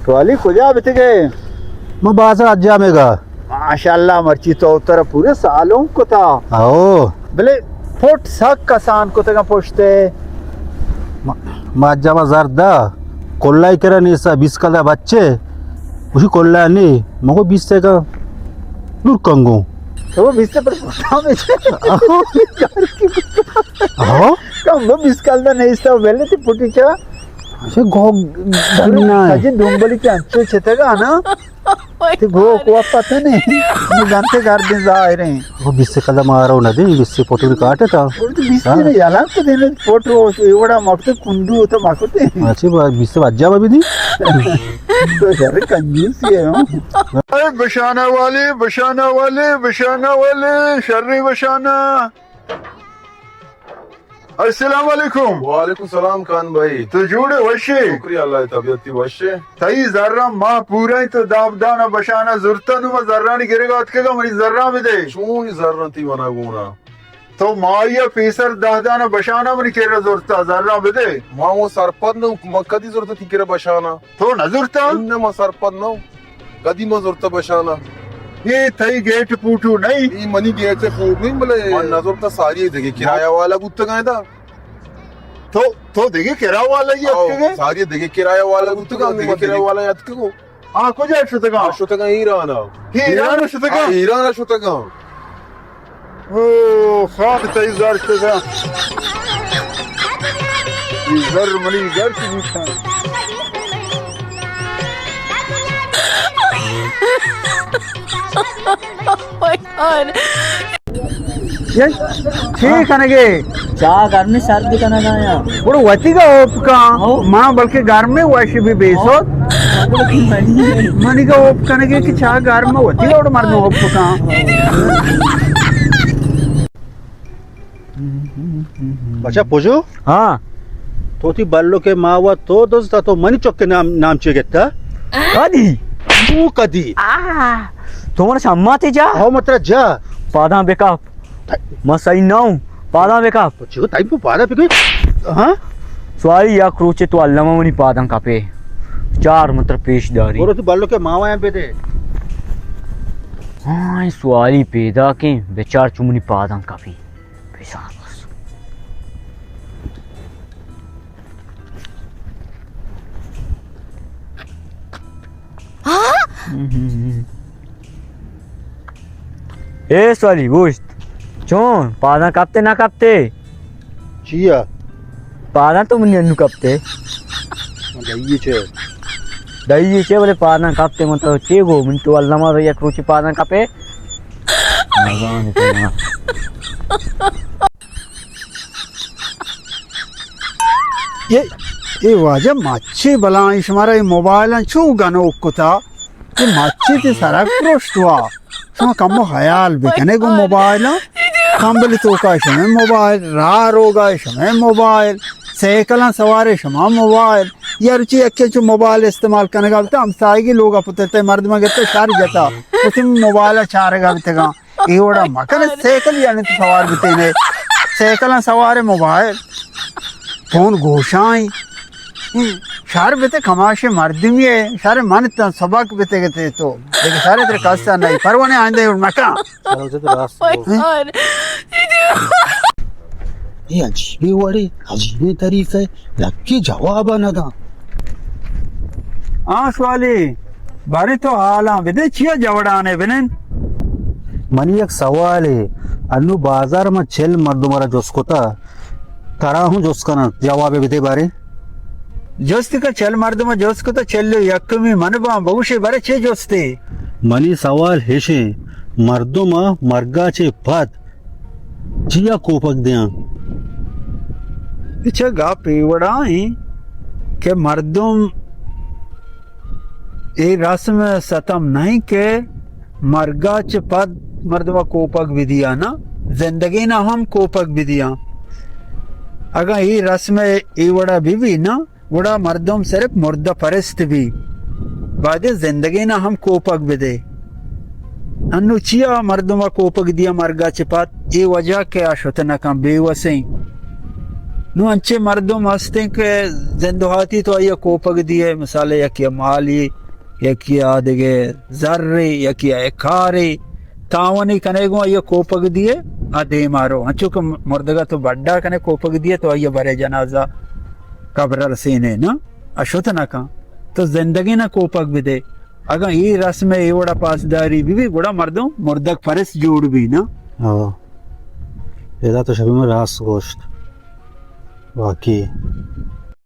سوالی کجا بیتگے؟ من بازار اجا میگا۔ ماشاءاللہ، مرچی تو ترا پورے سالونک کتا۔ او۔ بلے پٹ سک کسان کتگاں پشتے۔ ما، ما اجا ما زردا، کلائی کرا نیسا، بیست کلدار بچے، اسی کلا نی، مگو بیست کا دور کنگو۔ تو بیست پر پٹا میں۔ ہاں۔ کم وہ بیست کلدار نیستا، ویلے تی پٹی چا۔ اچھا، گو گنا ہے۔ سجی ڈومبلی تے انچو چھتگا نا۔ تے گو کو پتہ نہیں۔ میں گنتے گھر دے ظاہر ہیں۔ وہ بیست کلدار مارو نہ دے، بیست پوٹو کاٹے تا۔ وہ تو بیست ہاں۔ نہیں، یالا کو دینے پوٹو، ایوڑا مکتے کنڈو تو مکتے۔ اچھا، با-، بیست بجا بھی دی۔ تو شر کنجوسی ہے، ہاں۔ اے بشانہ والی، بشانہ والی، بشانہ والی، شری بشانہ۔ السلام علیکم۔ وعلیکم السلام خان بھائی۔ تو جوڑے وشے؟ شکریہ اللہ، طبیعت تی وشے۔ تئی زراں ما پورا تو داب دانا بشانا زرتا، نو ما زرانی گرگا اتکگا، منی زراں بدے۔ چونی زراں تی منا گونا؟ تو مایا پیسر دہ دانا بشانا منی کرا زرتا، زراں بدے۔ ما وہ سرپد نو، ما کدی زرتا تی کرا بشانا؟ تو نہ زرتا؟ انما سرپد نو۔ کدی ما زرتا بشانا۔ اے تئی گیٹ پوٹو نہیں؟ اے منی گیٹ پوٹ نہیں، بلے من نہ زرتا، ساری دگہ کرایہ والا بوتگا دا۔ تو، تو دگہ کرایہ والا ہی او، اتکگے؟ ساری دگہ کرایہ والا بوتگا، دگہ کرایہ والا اتکگو۔ آ کجا شتگا؟ آ شتگا ایران۔ ایران شتگا؟ آ، ایران شتگا۔ او، خان تئی زر شتگا۔ اے زر منی زر شتگا۔ Oh my God. یہ چی کنگے؟ چاہ گرمی سرد کنگا یا؟ بڑو وتی گا اوپ کا۔ ہو۔ ماں بلکہ گرمی وش بھی بیسو۔ ہو۔ منی گا اوپ کنگے کہ چاہ گرم وتی گا، مردم اوپ کا۔ بچا پجو؟ ہاں۔ تو تی بلو کے ماں و تو دزتا، تو منی چک کے نام، نام چے گتا؟ کدی؟ تو کدی؟ آہ، تو من شما تے جا؟ ہو متر جا۔ پاداں بکپ۔ ما صحیح نہ ہوں۔ پاداں بکپ۔ چیو تائی پو پادا پکوی؟ ہاں؟ سوالی یک روچے تو علامہ منی پاداں کپے۔ چار متر پیش داری۔ برو تو بلو کے ماں وایاں بدے۔ ہاں، سوالی پیدا کے بچار چو منی پاداں کپی۔ پیسان بس۔ اے سوالی گوشت، چون پاداں کپتے نہ کپتے؟ چیا؟ پاداں تو منی انو کپتے۔ دئیے چے؟ دئیے چے بلے پاداں کپتے، من تو چے گو، من تو اللہ ما یک روچی پاداں کپے۔ نزانت نا۔ اے، اے واجہ مچے بلاہیں، شمارا اے موبائلاں چو گنوک کتا؟ اے مچے تے سرک پروشت وا۔ شما کمو خیال بکنے گو موبائلاں۔ کمبل توکا شمے موبائل، راہ روگا شمے موبائل، سائیکلاں سوارے شما موبائل۔ یا روچی یکے چو موبائل استعمال کنگا بتا، ہمسائیگی لوگا پترتے، مردماں گپتے شر جتا۔ اسی موبائل چارگا بتگاں۔ اے وڑا مکن، سائیکل یعنی تو سوار بتینے۔ سائیکلاں سوار موبائل۔ فون گوشاں۔ شر بتے کماش مردمی ہے۔ شر من تن سبق بتے گتے تو۔ دیکھ شر تر کسا نہیں۔ پروانے آئندہ مکن۔ اے عجیبیں وڑے، عجیبیں طریقے، یکے جواب نہ داں۔ آ سوالی، بارے تو حالاں بدے، چیا جوڑانے بنن؟ منی یک سوالے، انو بازار ما چل مردم را جست کتا، ترا ہوں جست کنن، جوابے بدے بارے۔ جست کا چل مردم جست کتا، چل یکمی من باں، بگوشے بارے چے جستے؟ منی سوال ہشیں، مردم مرگا چے پد چیا کوپگ دیاں؟ اچھا، گپ اے وڑا ایں کہ مردم اے رسم ستم نہیں کہ مرگا چہ پد مردم کوپگ بدیا نا، زندگی نا ہم کوپگ بدیا۔ اگاں اے رسم اے وڑا بی بی نا، گڑا مردم صرف مردہ پرست بی، باید زندگی نا ہم کوپگ بدے۔ انو چیا مردم کوپگ دیا مرگا چہ پد؟ اے وجہ کہ آ شت نکن، بے وسیں۔ نوں انچیں مردم ہستیں کہ زندہاتی تو آئی ءَ کوپگ دیئے، مثال یکی ءَ مالی، یکی ءَ آ دگہ زرے، یکی ءَ کارے، تاوانی کنے گوں آئی ءَ کوپگ دیئے، آ دیما رو۔ انچو کہ مردگا تو بڈا کنے کوپگ دیئے تو آئی ءَ برے جنازہ قبر رسینے نا، آ شت نہ کن۔ تو زندگی نا کوپگ بدے۔ اگاں اے رسم ءَ اے وڑا پاسداری بہ بی، گڑا مردم مردگ پرست جوڑ بی نا۔ ہاں۔ ادا تو شبی من راست گوشت۔ واقعی۔